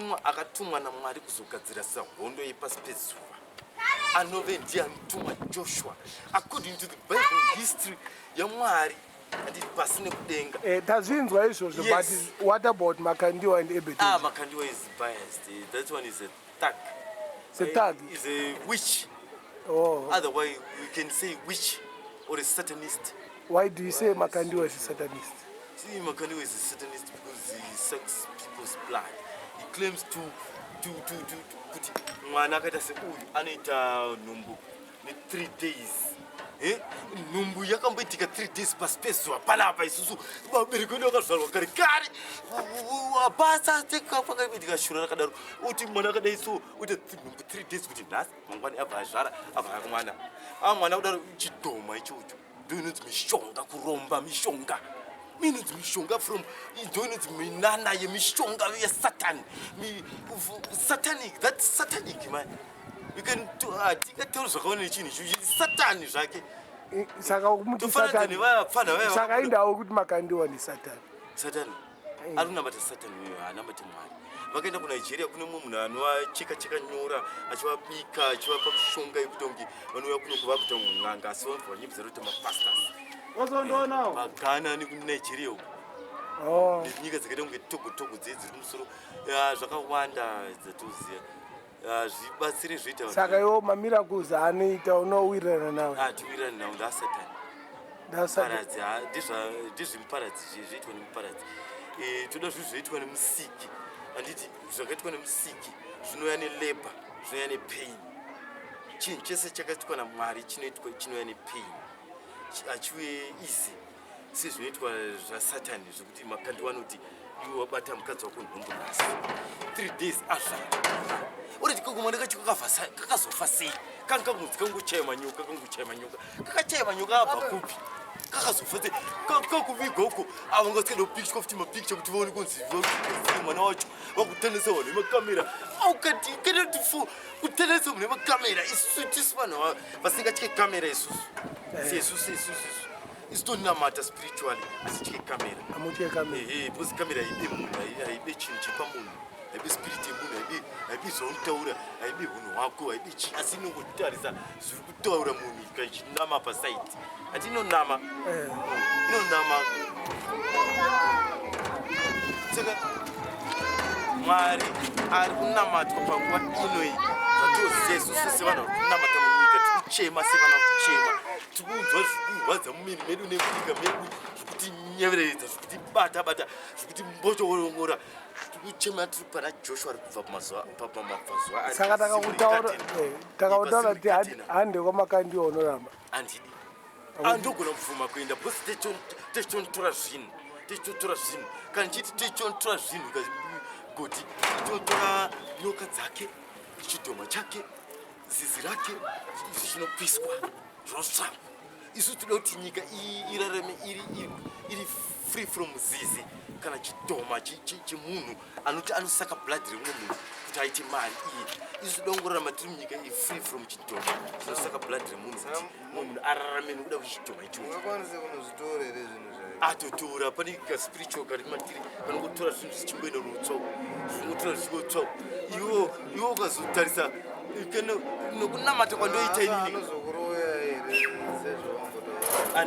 Mutumwa akatumwa naMwari kuzogadzirisa hondo yepasi pezuva anove ndiye anotumwa Joshua according to the Bible history yaMwari handiti pasi nekudenga. Eh, tazvinzwa izvozvo. Yes. But what about Makandiwa and Ebert? Ah, Makandiwa is biased. That one is a thug. It's a thug. Is a witch. Oh. Otherwise we can say witch or a satanist. Why do you say Makandiwa is a satanist? See, Makandiwa is a satanist because he sucks people's blood. He claims to kuti mwana akaita seuyu anoita nhumbu ne3 days. Eh? Nhumbu yakamboitika 3 days pasi pezuva panapa. Isusu vabereki vedu vakazvarwa kare kare, hapasati pakaitika shura rakadaro uti mwana akadai so uite nhumbu 3 days, kuti nhasi, mangwani abva azvara, abva mwana a mwana kudaro. Chidhoma ichocho ndo inonzi mishonga, kuromba mishonga inonzi mishonga from ndo inonzi minana yemishonga yesatan. Satanic, that's satanic, man. You can hatingatauri zvakaona nechinhu icho, satani zvake. Saka kumuti Tofananidza Satani. nevapfana vaya. Saka indawo kuti Makandiwa nesatani? Satani ari kunamata satani uyo, haanamati Mwari. Vakaenda kuNigeria, kune mumwe munhu anovacheka cheka nyora, achivabika, achivapa mishonga yekuti kunge vanouya kuno kuva kuita n'anga, asi vanobva vanyepedzera kuita mapastors. Magana nekuNigeria uko. Oh. Nenyika dzakaita kunge Togo, Togo dzei dziri kumusoro. Ya, zvakawanda dzatoziva. Zvibatsire zvoita vanhu. Saka iwo mamiracles aanoita unowirirana nawe? Ah, tiwirirane nawo, ndaasatani. Ndasati. Paradzi ndezvemuparadzi, zvoitwa nemuparadzi. Toda zvinhu zvoitwa nemusiki, handiti? Zvakaitwa nemusiki zvinouya nelabour, zvinouya nepain. Chinhu chese chakaitwa naMwari chinoitwa chinouya nepain, hachiuye easy sezvinoitwa zvasatani, zvekuti Makandiwa anoti iwe wabata mukadzi wako nhumbu nhasi, 3 days azvara. Uriti kakomana kacho kakazofa sei? Kanga kangonzi kangochaya manyoka, kangochaya manyoka, kakachaya manyoka abva kupi? Kakazofa sei? Kakuvigwa uko, avo ngasikada kupicture futi mapicture kuti vaone kunzi vakuti mwana wacho vakutendesa vanhu vemakamera. Aukati kenati fo kutendesa vanhu vemakamera. Isusu tisu vanhu vasingatye kamera isusu, sesusu isusu isu tonamata spiritually, asitye kamera. Amutye kamera? Ehe, because kamera haibe munhu, haibe chinhu chepamunhu, haibe spirit yemunhu, haibe zvaunotaura, haibe unhu hwako, haibe chi, asi inongotarisa zviri kutaura munhu ikachinama pasaidi. Ati inonama. Inonama. Saka Mwari ari kunamatwa panguva inoyi, zvatoziva isusu sevanhu vari kunamata munyika, tiri kuchema sevana vari kuchema, tiri kunzwa zvikurwadza mumiri medu nemunyika medu, zvikutinyeveredza, zvikutibata bata, zvikuti mbochoorongora. Tiri kuchema, tiri pana Joshua ari kubva pamabvazuva ari Saka takakutaura takakutaura kuti hande kwaMakandiwa, unoramba? Handidi, andogona kubvuma kuenda because tichitontora zvinhu, tichitotora zvinhu. Kana chiti tichitontora zvinhu, goti tichitotora nyoka dzake, chidhoma chake, zizi rake, zvichinopiswa, zvotsva. Isu toda kuti nyika iyi irarame iri free from zizi kana chidhoma chemunhu anoti anosaka blood remumwe munhu kuti aite mari iye. Isu toda kungorarama tiri munyika iri free from chidhoma chinosaka blood remunhu kuti mumwe munhu ararame nekuda kwechidhoma ichocho. Ungakwanise kunozvitora here zvinhu zvayo? Atotora. Pane kaspiritual kari matiri kanongotora zvinhu zvichimboenda notsva, zvingotora zvichingotsva. Iwo ukazotarisa nokunamata kwandoita inini. Anozokuroya here sezvo wambotaura?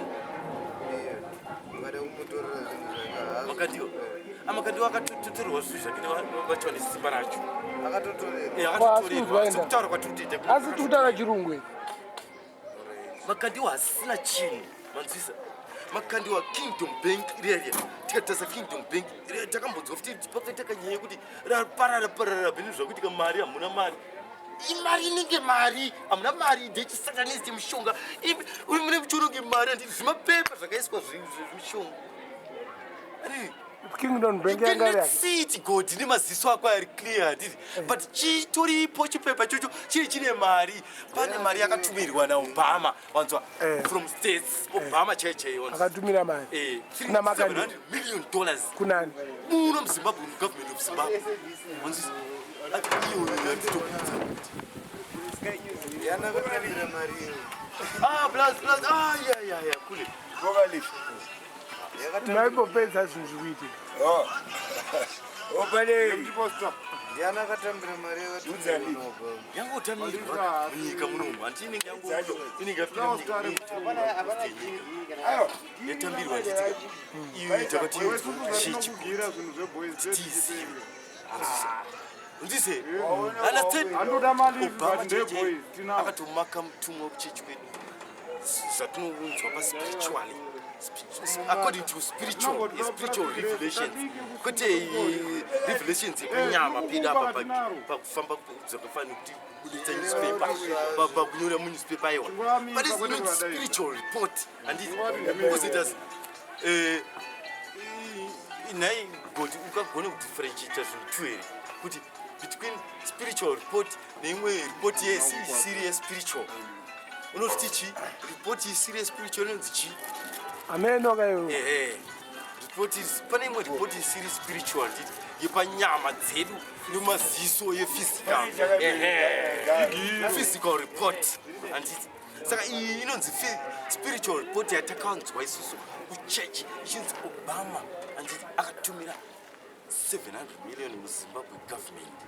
Iye ukada kumutorera zvinhu zvake Makandiwa, aMakandiwa akatotorerwa zvinhu zvake vachiva nesimba racho. Akatotorera? Akatotorerwa. Asi Sekutaura kwatiri kutoita. Asi tiri kutaura chirungu here? Makandiwa hasina chinhu, manzwisa? Makandiwa, Kingdom Bank riya riya, tikatarisa Kingdom Bank riya, takambonzwa futi pakaita kanyaya yekuti raparara parara bheni, zvakuitika mari, hamuna mari, imari inenge mari, hamuna mari, ndechisatanist, mishonga. Mune muchiona kunge mari, handiti? Zvimapepa zvakaiswa zvemishonga. Kingdom You Bank yanga cannot yake see it, God, nemaziso ako ari clear, handiti? But chitoripo chipepa chocho chiri chine mari, pane mari yakatumirwa naObama, wanzwa? From States, Obama chai chai, wanzwa? Akatumira mari Kuna Makandiwa. $700 million. Kunani? Muno muZimbabwe, mugovernment of Zimbabwe, wanzwisa? Iyoyo yatitobudza kuti Yanakatumira mari iyo? Ah, plus plus, ah, yeah, kule. Maimbopedza zvinhu zvikuitika. Opane. Ndiani akatambira mari yakatumirwa naObama? Yangotamirwa munyika munomu, hanti inenge inenge yapinda munyika yatambirwa, handitika iyo takati chechi tizive, ndise understand. Obama cheche akatomaka mutumwa kuchechi kwedu, zvatinounzwa paspiritually, according to spiritual revelations, kwete revelations yekunyama pedu apa pakufamba, zvakafanira kuti kubuditsa newspaper, pakunyora munewspaper, aiwa, but it's not spiritual report, handiti? Because it has nhai God, ukagona kudifferentiata zvinhu two here, kuti between spiritual report neimwe report isiri yespiritual, unoti chi report isiri yespiritual inonzi chii? Ameno kaiwe. Ehe, report pane imwe report isiri spiritual, nditi yepanyama dzedu nemaziso, yephysical. Ehe, physical report, handiti? Saka iyi inonzi spiritual report yatakanzwa isusu kuchechi, ichinzi Obama, handiti, akatumira 700 million muZimbabwe government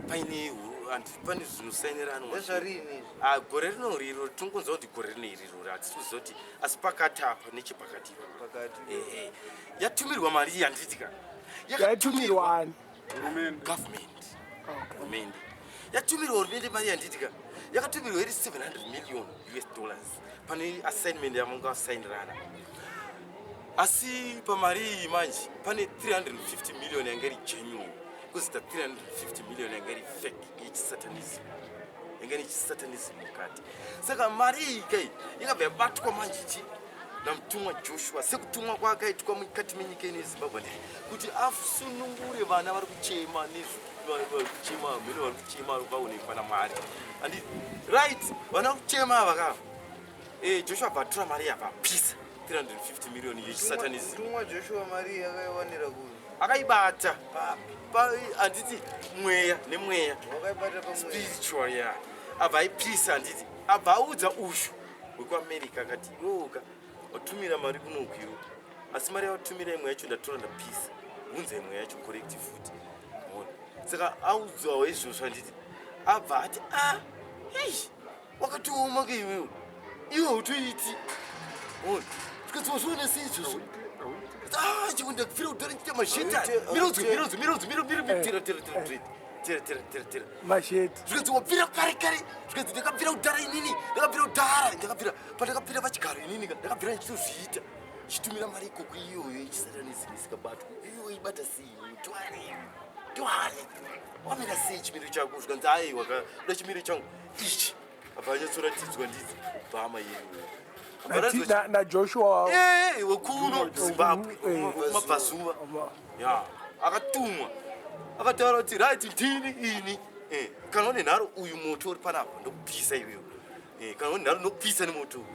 paine handiti pane zvinosainiranwa. Ndezvarini izvi? Ah, gore rino riro tinongonzwa kuti gore rino iriro, hatisi kuziva kuti, asi pakati apa, nechepakati ipapo. Pakati. Ehe, yatumirwa mari iyi, handiti ka? Yaitumirwa ani? Government, hurumende. Yatumirwa hurumende mari, handiti ka? Yakatumirwa iri 700 million US dollars, pane assignment yamungasainirana, asi pamari iyi manje pane 350 million yanga iri genuine, kuzita 350 million yanga iri fake, yechisatanism, yanga ine chisatanism mukati. Saka mari iyi kai yakabva yabatwa manje chi namutumwa Joshua, sekutumwa kwaakaitwa mukati menyika ino yeZimbabwe, ndii kuti asunungure vana vari kuchema, vari kuchema mhene, vari kuchema vaonekwa naMwari, andi right? Vana vari kuchema ava kava. Joshua abva atora mari, yabva apisa 350 million yechisatanism. Mutumwa Joshua mari yakaiwanira kupi? Akaibata handiti mweya nemweya. Wakaibata pamweya. Spiritual ya abva aipisa, handiti? Abva audza ushu wekuAmerica, akati, "Iwoka watumira mari kunoku iwo, asi mari yawatumira imwe yacho ndatora ndapisa, unza imwe yacho correct futi." Ona, saka audzwawo izvozvo, handiti? Abva ati, "A hei, wakatooma ke iwewe, iwe utoiti." Ona, tikanzi, "Wazviona sei izvozvo?" Ah, chikunda kupfira kudhara ndichita mashetani. Mirodzo, mirodzo, mirodzo, miro, miro, tera, tera, tera, tera, tera, tera, tera, tera. Masheti. Zvikanzi, "Wabvira kare kare." Zvikanzi, "Ndakabvira kudhara inini, ndakabvira kudhara, ndakabvira pandakabvira pachigaro inini, ndakabvira ndichitozviita, chitumira mari ikoko iyoyo yechisatanism isikabatwa. Iyoyo ibata sei? Twari twari, wamira sei chimiro chako?" Zvikanzi, "Aiwa, uda chimiro changu ichi." Abva anyatsoratidzwa ndidzi Obama iyoyo. NaJoshua. Wekuno Zimbabwe, kumabvazuva ya, akatumwa, akataura kuti, "Right, ndini ini. Kana une nharo, uyu moto uri panapa ndokupisa iwewe. Kana une nharo, ndokupisa nemoto."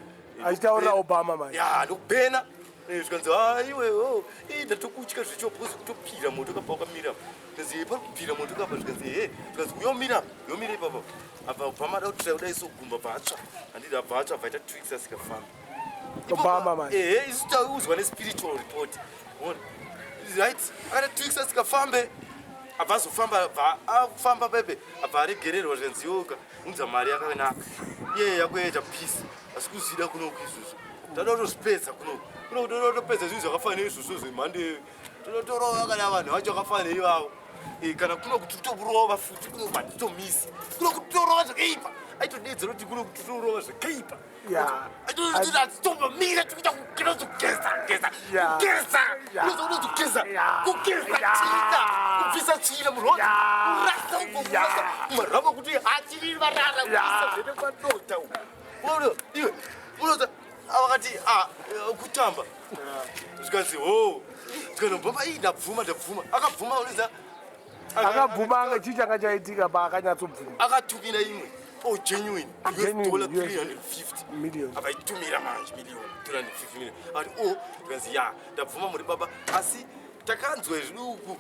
Achitaurira Obama manje. Ya, ndokubhena. Zvikanzi, "Ha, iwewo ndatokutya zvicho, because kutopira moto kapa wakamira." Zvikanzi, "Pari kupira moto kapa." Zvikanzi, "He." Zvikanzi, "Uyomira, yomira ipapa." Abva Obama ada kuti kudai sogumba, bva atsva, handiti? Abva atsva, abva aita twix, asikafambi. Obama manje. Ehe, isu taudzwa nespiritual report. Ona, right, akati twix asikafambe, abva azofamba, abva afamba pepe, abva aregererwa. Zvikanzi, "Yoka unza mari yakanaka iye yakuita peace, asi kuzvida kunoku izvozvo tada kutozvipedza kunoku, kunoku toda kutopedza zvinhu zvakafanira izvozvo zvemhando, tototorova kana vanhu vacho vakafanira ivavo. Kana kunoku titokurova futi, kunoku hatitomisi, kunoku titorova zvakaipa." Aitodedzera kuti kunoku titorova zvakaipa. Atitombomira, tikuita kunozogeza geza, kugeza, unozogeza, kugeza tsvina, kubvisa tsvina munhu, kurasa uko, kurasa marama kuti achiri varara, kubvisa zvene kwadota uko. Iwe unoza vakati kutamba. Zvikanzi, "Ho." Zvikanobvuma, "Ii, ndabvuma, ndabvuma." Akabvuma, unoza. Akabvuma anga chii changa chaitika paakanyatsobvuma? Akatumira imwe, oh, genuine US Genuine, dollar US 350 million. Akaitumira manje million, 350 million. Akati, "Oh." Zvikanzi, "Ya, ndabvuma, muri baba, asi takanzwa zviduku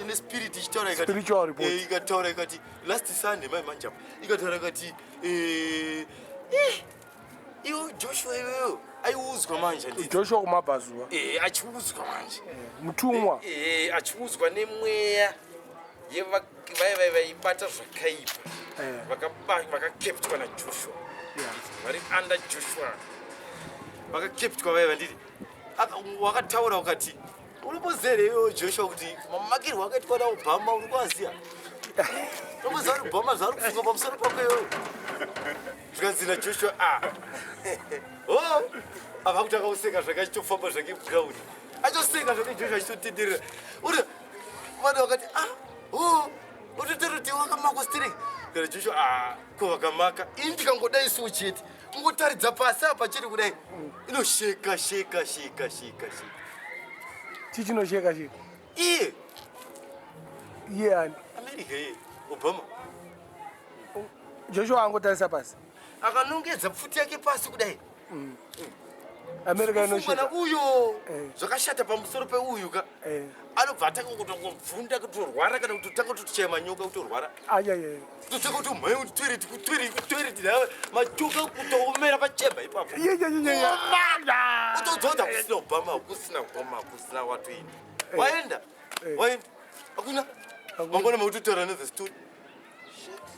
nespirit ichitaura ikati Spiritual report. Ikataura ikati last Sunday mai manje apa, ikataura ikati, iwe Joshua iweyo." Aiudzwa manje, handiti? Joshua kumabvazuva. Achiudzwa manje. Mutumwa. Achiudzwa nemweya. Yevaya vaibata zvakaipa Eh. vakakeptwa naJoshua, Yeah. vari under Joshua, vakakeptwa vaiva nditi wakataura ukati unomboziva here iwewe Joshua kuti mamakirwo akaitwa naObama uri kuaziya? Unomboziva kuti Obama zvaari kufunga pamusoro pako iwewe? Zvikanzi naJoshua, a o ava kutanga kuseka zvake, achitofamba zvake ground, achitoseka zvake Joshua, achitotenderera. Uri vanhu vakati, "Ah, o utoteroti wakamakwa stereki." Kana Joshua, a ko vakamaka ini ndikangodai so chete, kungotaridza pasi apa chete kudai, inosheka sheka sheka sheka sheka. Chii chinosheka chii? Iye. Iye ani? America, iye Obama. Joshua angotarisa pasi. Akanongedza pfuti yake pasi kudai. America Kufungwa inosheka. nauyo zvakashata pamusoro peuyu ka, anobva atanga kutongobvunda, kutorwara, kana kutotanga kutochaya manyoka, kutorwara, Ayayaya. kutotanga kutomhanya kutoilet, kutoilet, kutoilet, machoka kutoomera pachemba ipapo. Kutodzodza kusina Obama, kusina Obama, kusina watoini, waenda. Waenda, hakuna. Mangwana makutotaura another story.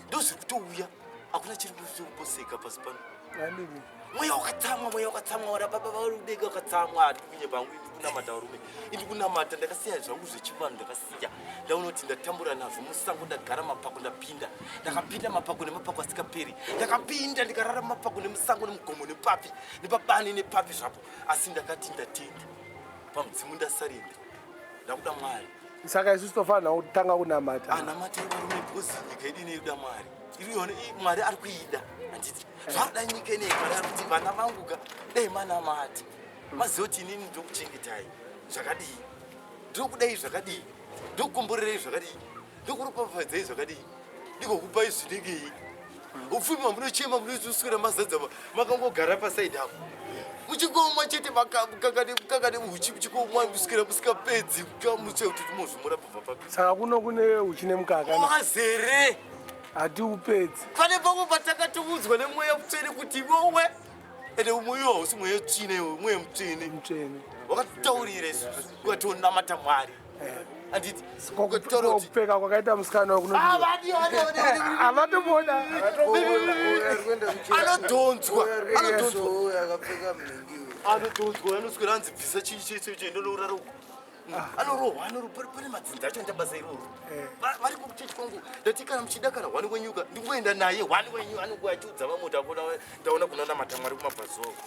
Ndo zviri kutouya, hakuna chiri kuposeka pasi pano. Andini. Mweya wakatsamwa, mweya wakatsamwa, wana baba vari kudenga wakatsamwa. Hati kunyepa hangu, indi kunamata varume, indi kunamata. Ndakasiya zvangu zvechivanhu, ndakasiya ndaona kuti ndatambura nazvo musango, ndagara mapako, ndapinda, ndakapinda mapako nemapako asikaperi, ndakapinda ndikarara mapako nemusango nemugomo nepapi nepabani nepapi zvapo, asi ndakati ndatenda pamudzimu, ndasarenda, ndakuda Mwari. Saka isusu tofanira kutanga kunamata. Anamatai varume, because nyika yedu inoida Mwari. Iriona Mwari ari kuida, handiti? Zvakuda nyika inei, Mwari ari kuti vana vangu ka, dai manamati maziva kuti inini ndokuchengetai zvakadii, ndokudai zvakadii, ndokukomborerei zvakadii, ndokuropafadzai zvakadii, ndikokupai zvinengei. Upfumi hwamunochema, munoswera mazadza makangogara pasaidi apo muchingomwa chete mukaka neuchi, muchingomwa kuswera musikapedzi, muche kuti mozvimura pabva papi? Saka kuno kune uchi nemukaka. Wakazere. Hatiupedzi. Pane pamwe patakatoudzwa nemweya mutsvene kuti iwowe, ende mweya hausi mweya tsvine iwe, mweya mutsvene. Mutsvene. Wakatitaurira isusu ukatonamata Mwari, handiti? Ukataura kuti Kupfeka kwakaita musikana wakunodiwa. Havatomuona. Anodhonzwa, anodhonzwa. Uyo akapfeka mhingi uyu. Anodhonzwa, anoswera anzi bvisa chinorara uko, anorohwa, pane madzinza acho anoita basa iroro. Vari kuchechi kwangu. Ndati kana muchida kana hwani wenyuka, ndingoenda naye hwani wenyu, anongo achiudza vamwe kuti akona ndaona kunonamata Mwari kumabvazuva uko.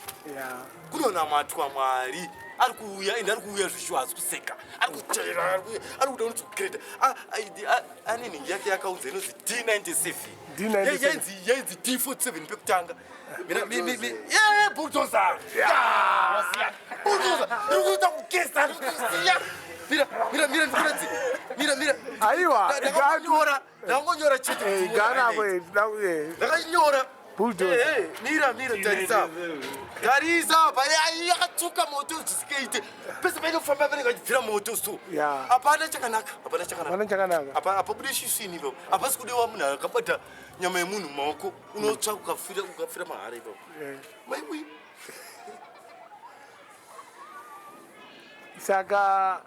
Kunonamatwa Mwari ari kuuya, ende ari kuuya zvishuwa, haasi kuseka, ari kuteera, ari kuda unoti ane nhingi yake yakaunza inonzi D97. D97. Yainzi D47 pekutanga. Ye bulldozer, bulldozer iri kuita kugeza, iri kusiya. Mira, mira, mira, ndikuratidze. Mira, mira. Aiwa. Ndakangonyora, ndakangonyora chete kuti uone Ganako. highlight. Ndakanyora. Bulldozer. Mira, mira, tarisa, tarisa apa. Yakatsuka moto zvisikaite. Pese painofamba panenge achibvira moto so. Hapana chakanaka, hapana chakanaka. Hapana chakanaka. Apa apabude shisvini ipapo, hapasi kudiwa munhu akabata nyama yemunhu mumaoko, unotsva ukafira, ukafira mahara ipapo. Maiwi. Saka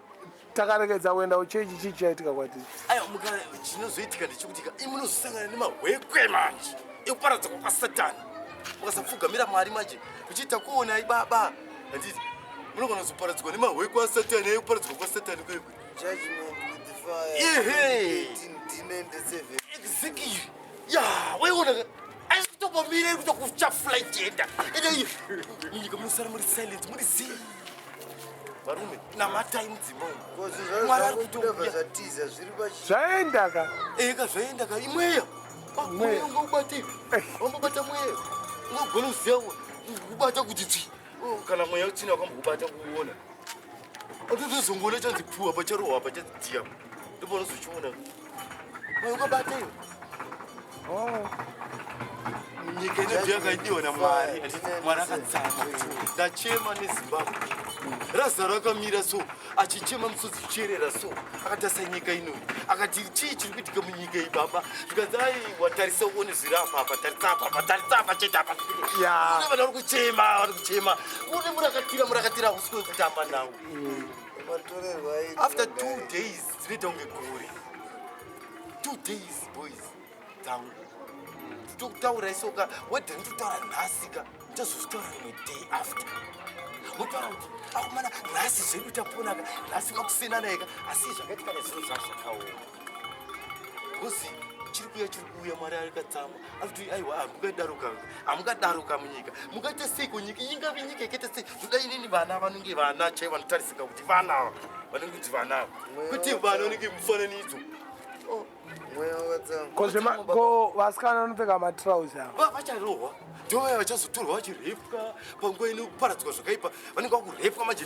takaregedza kuenda kuchechi, chii chaitika kwatiri? Aiwa, muka chinozoitika ndechekuti ka imunozosangana nemahwekwe manje ekuparadzwa kwakasatani mukasapfugamira Mwari manje muchiita kuonai baba, handiti? Munogona kuzoparadzwa nemahwekwe asatani, ekuparadzwa kwasatani kwekwe. Judgment with the fire. Ehe. 1897. Exactly, ya waiona aisi kutombomira, kutokuchafula ichienda. Ende munyika munosara muri silent, muri zii. Varume, namatai mudzimba umu. Kozi Mwari ari zvakubuda kutouya. zvatiza zviri pachi. Zvaenda ka. Eka, zvaenda ka, imweya. Ah, mweya ungaubate, wambobata mweya ungagona kuziva kubata kuti tsvi. Oh, kana mweya utsina wakambobata kuuona, atotozongoona chanzi puwa pacharohwa pachadziya, ndopaunozochiona mweya ukabata iwe. Oh. Nyika inobva yakaidiwa naMwari, handiti? Mwari akatsamwa, ndachema neZimbabwe. Razaro akamira so achichema, musodzi ichierera so, akatarisa nyika inoyi, akati, "Chii chiri kuitika munyika iyi, baba?" Zvikanzi, "Aiwa, tarisa uone zviri apa apa, tarisa apa apa, tarisa apa chete apa." Kune vanhu vari kuchema, vari kuchema, une murakatira, murakatira hausi kutamba nawo. Matorerwo aitwa After 2 dai. days dzinoita kunge gore. 2 days, boys dzangu, tokutaura isoka wedha, nditotaura nhasi ka, ndichazozvitaura rimwe day after. Motaura kuti akomana, nhasi zvedu taponaka, nhasi makusenanaika, asi zvakaitika nezviro zvazvo zvakaoma, because chiri kuuya, chiri kuuya. Mwari akatsamwa, akuti aiwa, hamungadaroka, hamungadaroka munyika. Mungaite seiko nyika ingave nyika ikaita sei? Zvoda inini vana vanenge vana chai vanotarisika kuti vana ava vanenge kuti vana ava, kwete vana vanenge mufananidzo. Mweya wakatsamwa. Ko ko vasikana vanopfeka matrausi ava? Vacharohwa, ndovaya vachazotorwa vachirepwa panguva inoparadzwa zvakaipa. Vanenge vakurepwa manje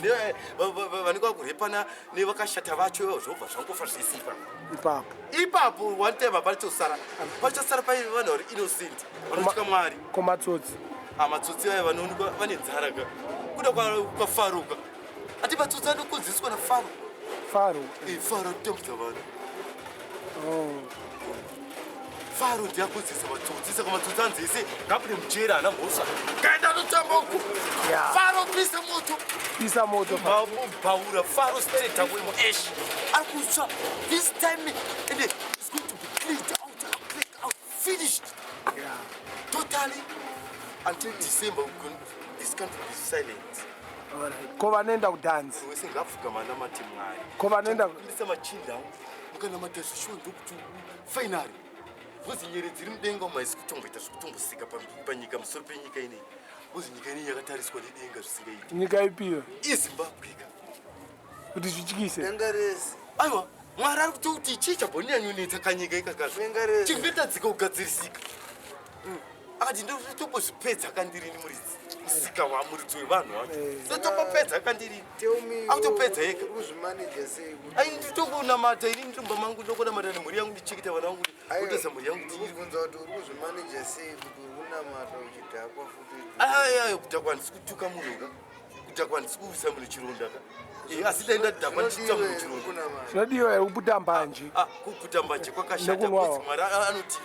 vanenge vakurepana nevakashata vacho ivo, zvobva zvangofa zvese ipapo. Ipapo. Ipapo one time hapachosara, pachasara paine vanhu vari innocent, vanotya Mwari. Komatsotsi? Matsotsi aya vanoonekwa vane nzara ka, kuda kwaFaro ka. Ati matsotsi anokonzeswa naFaro. Faro? Faro anotambudza vanhu. Oh. Faro ndiye akonzesa matsotsi, saka matsotsi anzi ese ngabude mujeri, haana mhosva, kaenda anotamba uko. Faro, pisa moto. Isa moto. Mubhaura Faro straight away muash, ari kutsva this time, and it's going to be cleaned out, cleaned out, finished totally. Until December this country will be silent. Alright. Ko vanoenda kudhanzi? Wese ngapfugama namate Mwari. Ko vanoenda? Kumbisa machinda angu, mukanamata zvishuwa, ndokuti finally, because nyere dziri mudenga umu haisi kutomboita zvekutombosika panyika, musoro penyika ineyi, because nyika ineyi yakatariswa nedenga zvisingaiti. Nyika ipiyo? IZimbabwe ka. Kuti zvityise. Denga rese. Aiwa, Mwari ari kutoti chii chabonyanyonetsa kanyika ikakazvo? Denga rese. Chingetadzika kugadzirisika. Akati ndotombozvipedza kandirini, muridzi musika wamuridzi wevanhu wacho. Ndotombopedza kandirini. Tell me. Akutopedza ega. Uri kuzvimaneja sei kuti Ai, nditokunamata ini, ndirimba mangu, ndokunamata nemhuri yangu, ndicheketa vana vangu, kutesa mhuri yangu. Ndikubvunza kuti uri kuzvimaneja sei kuti uri kunamata uchidhakwa futi? Ayo, kudhakwa handisi kutuka munhu ka, kudhakwa handisi kuisa munhu chironda ka. Asi dai ndadhakwa ndichituka munhu chironda. Kunamata. Zvinodiwa here kuputa mbanje? Ah, kuputa mbanje kwakashata. Nekunwawo. Because Mwari anoti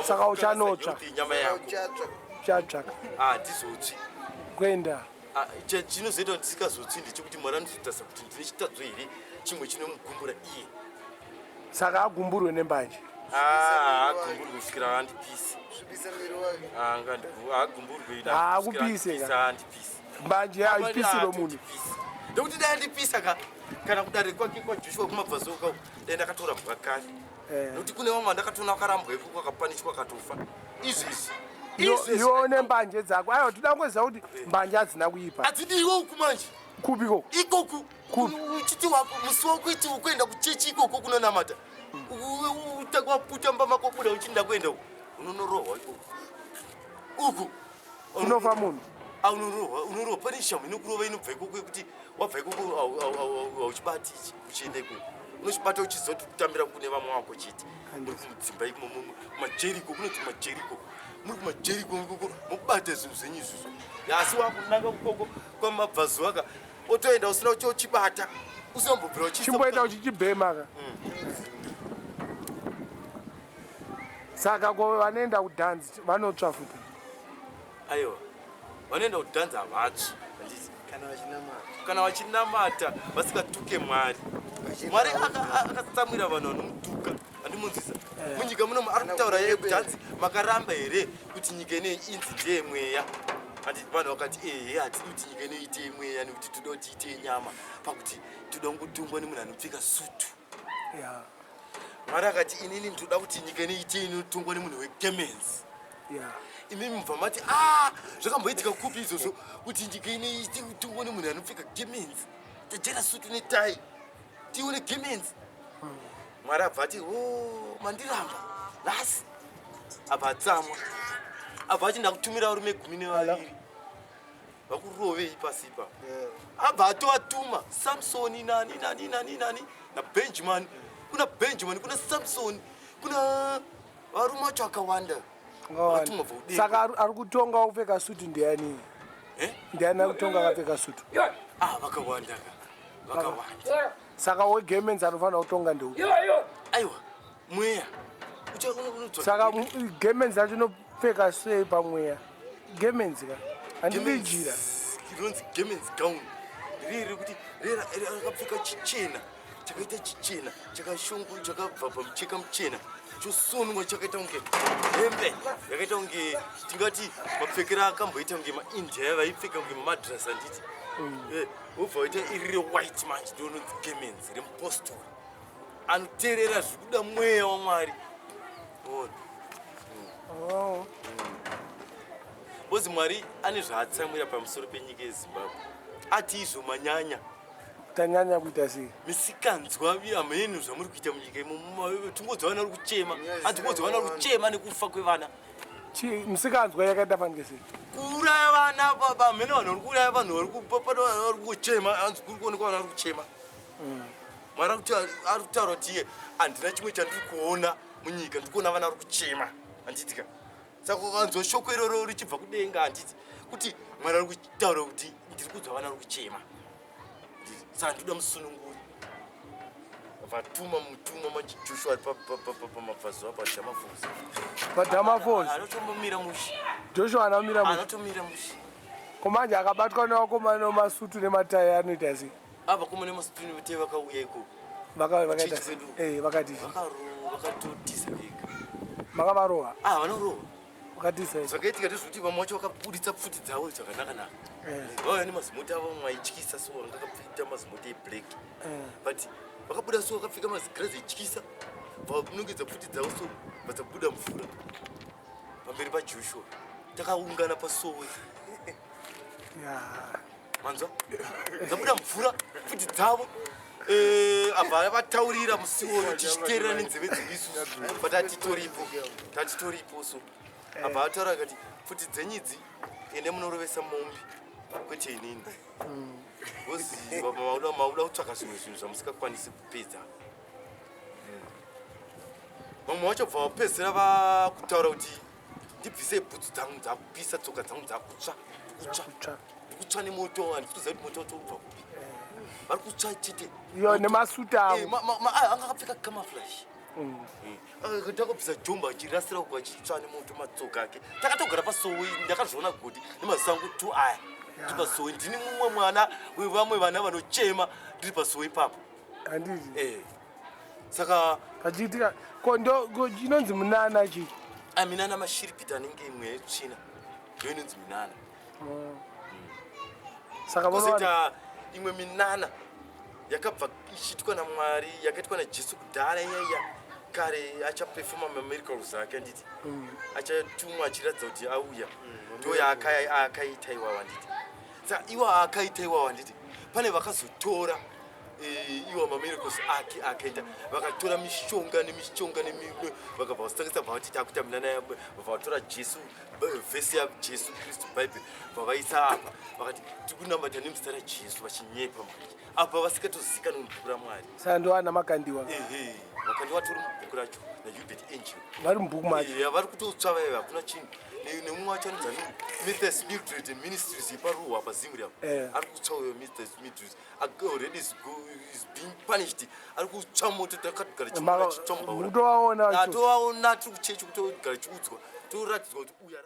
Saka uchanotsva. nyama yako. Uchatsva. Chatsvaka. Hatizotsvi. Kuenda. Ah, chinozoita kuti ndisingazotsvi ndechekuti Mwari anozotarisa kuti ndine chitadzo here chimwe chinomugumbura iye. Saka agumburwe nembanje? Ah, agumburwe kusvikira andipisi. Svibisa miri wake. Agumburwe. Haakupise ka. Andipisi. Mbanje haipisiro munhu. Ndokuti dai andipisa ka, kana kudare kwake kwaJoshua kumabvazuva, dai ndakatorambwa kare. Nokuti kune vamwe vandakatoona vakarambwa ikoko, vakapanishwa, akatofa izvezvi. Izvezvi. Iwe une mbanje dzako. Aiwa, toda kungoziva kuti mbanje hadzina kuipa. Hadzidiwe uku manje. Kupiko? Ikoku. Kupi? Uchiti wako musi wakuiti ukuenda kuchechi ikoko kunonamata, waputa mba mako, buda uchinda kuenda uku, unonorohwa ikoko uku. Kunofa munhu? Ah, unorohwa, unorohwa. Pane shamu inokurova inobva ikoko, yekuti wabva ikoko hauchibati ichi, uchienda ikoko unochibata uchiziva kuti kutambira kune vamwe wako chete. Muri kumudzimba kumajeriko, kunonzi kumajeriko, muri kumajeriko ikoko mobata zvinhu zvenyu izvozvo. Asi wakunanga ukoko kwamabvazuva ka, otoenda usina uchibata, usina kumbobvira uchiisa. Chimboita uchichibhema ka. Saka ko vanoenda kudhanzi vanotsva futi? Aiwa, vanoenda kudhanza havatsvi, handiti? Kana vachinamata. Kana vachinamata vasingatuke Mwari. Mwari akatsamwira vanhu vanomutuka, handimunzwisa? Munyika muno ari kutaura yeye kuti hanzi makaramba here kuti nyika ineyi inzi ndeyemweya? Handi vanhu vakati ehe, hatidi kuti nyika ineyi ite yemweya, nekuti toda kuti ite yenyama, pakuti toda kungotongwa nemunhu anopfeka sutu. Mwari akati inini ndoda kuti nyika ineyi ite inotongwa nemunhu wegemenzi. Imimi mubva mati a zvakamboitika kupi izvozvo kuti nyika ineyi ite kutongwa nemunhu anopfeka gemenzi, tajera sutu netai, tione gemenzi? Mwari abva ati o mandiramba nhasi, abva atsamwa, abva ati ndakutumira varume 12 vakurovei pasi ipapo. Abva atovatuma Samsoni, nani nani nani nani, naBenjamin, kuna Benjamin, kuna Samsoni, kuna varume vacho akawanda vakatumwa bva kudenga. Saka ari kutonga wakupfeka sutu ndiani? Eh? Ndiani ari kutonga akapfeka sutu? Ah, vakawanda ka, vakawanda. Saka wegemenzi anofanira kutonga ndeupi? Aiwa, mweya Saka gemenzi racho inopfeka sei pamweya? Gemenzi ka, handidi jira. Rinonzi gemenzi gown riri rekuti rakapfeka chichena. Chakaita chichena, chakashongo, chakabva pamucheka muchena, chosonwa, chakaita kunge hembe yakaita kunge, tingati mapfekero akamboita kunge maIndia vaipfeka kunge mamadras, handiti? Wobva waita iri rewhite manje, ndononzi gemenzi remupostori anoteerera zvikuda mweya waMwari. Ona. Oh. Because Mwari ane zvaatsamwira pamusoro penyika yeZimbabwe, ati izvo manyanya. Tanyanya kuita sei? Misikanzwa hameno zvamuri kuita munyika imomo. Tingodza vana vari kuchema, atingodza vana vari kuchema nekufa kwevana. Musikanzwa yakaita fanike sei? Kuuraya vana hameno vanhu vari kuuraya vanhu, vari kupapana, vari kuchema, hanzi kuri kuonekwa vana vari kuchema. Mwari ari kutaura kuti iye, handina chimwe chandiri kuona munyika, ndiri kuona vana vari kuchema, handitika? Saka ukanzwa shoko iroro richibva kudenga, handiti, kuti Mwari ari kutaura kuti ndiri kunzwa vana vari kuchema, saka ndinoda musununguri. Vatuma mutumwa manje, Joshua ari pamabvazuva paDhamafosi. PaDhamafosi. Anotombomira mushe. Joshua anamira. Anotomira mushe. Komanje akabatwa nevakomana nemasutu nematai, anoita sei? Vakomana nemasutu nematai vakauya ikoko. Vakaita Chechi sei? kwedu. Vakati Vakatotisa vega. Makavarova? Ah, vanorova. Vakatisa sei? Zvakaitika ndezvekuti vamwe vacho vakabuditsa pfuti dzavo zvakanaka-naka. Vauya nemazimota avo, mamwe aityisa so, anga akapfeka mazimota eblack, but vakabuda so, vakapfeka mazigirazi aityisa, vanongedza pfuti dzavo so, vadzabuda mvura pamberi paJoshua. Takaungana pasowe. Manzwa, dzabuda mvura pfuti dzavo. Abva vataurira musi uwoyo, tichiteerera nenzeve dzedu isusu, but atitoripo, tatitoripo so. Abva ataura akati, "Pfuti dzenyu idzi, ende munorovesa mombe, kwete inini, because mauda kutsvaka zvimwe zvinhu zvamusingakwanisi kupedza." Vamwe vacho bva vapedzisira vakutaura kuti, "Ndibvisei bhutsu dzangu, dzakupisa, tsoka dzangu dzakutsva, kutsva." Kutsva. Ndikutsva nemoto, handisi kuziva kuti moto wacho ubva kupi, vari kutsva chete. Iyo nemasutu avo. Anga akapfeka camouflage. Takabvisa jomba achirasira uko, achitsva nemoto matsoka ake. Takatogara pasowe, ndakazviona godi nemaziso angu tu aya, ndiri pasowe, ndini mumwe mwana wevamwe vana vanochema, ndiri pasowe ipapo. Handiti? Saka Pachiitika ko ndo ko inonzi munana chi? Minana mashiripiti anenge imwe yetsvina, ndo inonzi minana. Saka vanowana Kozoita imwe minana yakabva ichiitwa naMwari, yakaitwa naJesu kudhara iyaiya kare, achapefoma mamiracles ake, handiti? Achatumwa achiratidza kuti auya, ndo yaakaita iwawa, handiti? Saka iwa akaita iwawa, handiti, pane vakazotora iwa mamiracles ake akaita, vakatora mishonga nemishonga vakabva vasitangisa, bva vati takuita minana, bva vatora Jesu, vhesi yaJesu Kristu, Bhaibheri, bva vaisa apa, vakati tiri kunamata nemuzita raJesu, vachinyepa manje, apa vasikatozikanwi mubhuku raMwari. Saka ndo ana Makandiwa? Ehe, Makandiwa atori mubhuku racho naHubert Angel. Vari mubhuku macho? Vari kutotsva vaiva, hakuna chinhu. Nemumwe wacho anonzi ani, Mrs Mildred Ministries yeparuhwa paZimri apo. Ari kutsva uyo Mrs Mildred, already is being punished, ari kutsva moto, takatogara chitsva mubaura. Mutovaona? Tovaona, tiri kuchechi, kutogara chiudzwa, toratidzwa kuti uyu